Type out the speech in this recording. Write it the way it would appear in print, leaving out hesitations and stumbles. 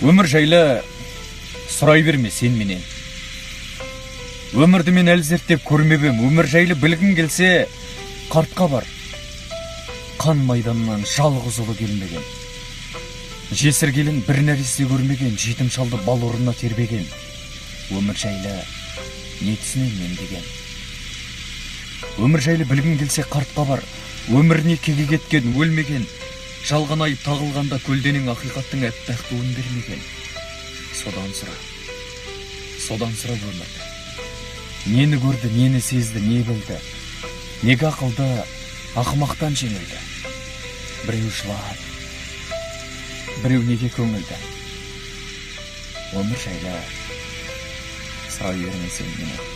Өмір жайлы сұрай берме сен менен. Өмірді мен әлі зерттеп көрмеп ем. Өмір жайлы білгің келсе, қартқа бар. Қан майданнан жалғыз ұлы келмеген. Жесір келін бір нәресте көрмеген, жетім шалды бал орнына тербеген. Өмір жайлы не түсінем мен деген. Өмір жайлы білгің келсе, қартқа бар. Өміріне кегі кеткен, өлмеген. Жалған айып тағылғанда көлденең ақиқаттың аппақ туын бермеген. Содан сұра. Содан сұра өмірді. Нені көрді, нені сезді, не білді? Неге ақылды ақымақтан жеңілді? Біреу жылап, біреу неге көңілді? Өмір жайлы сұрай берме сен менен.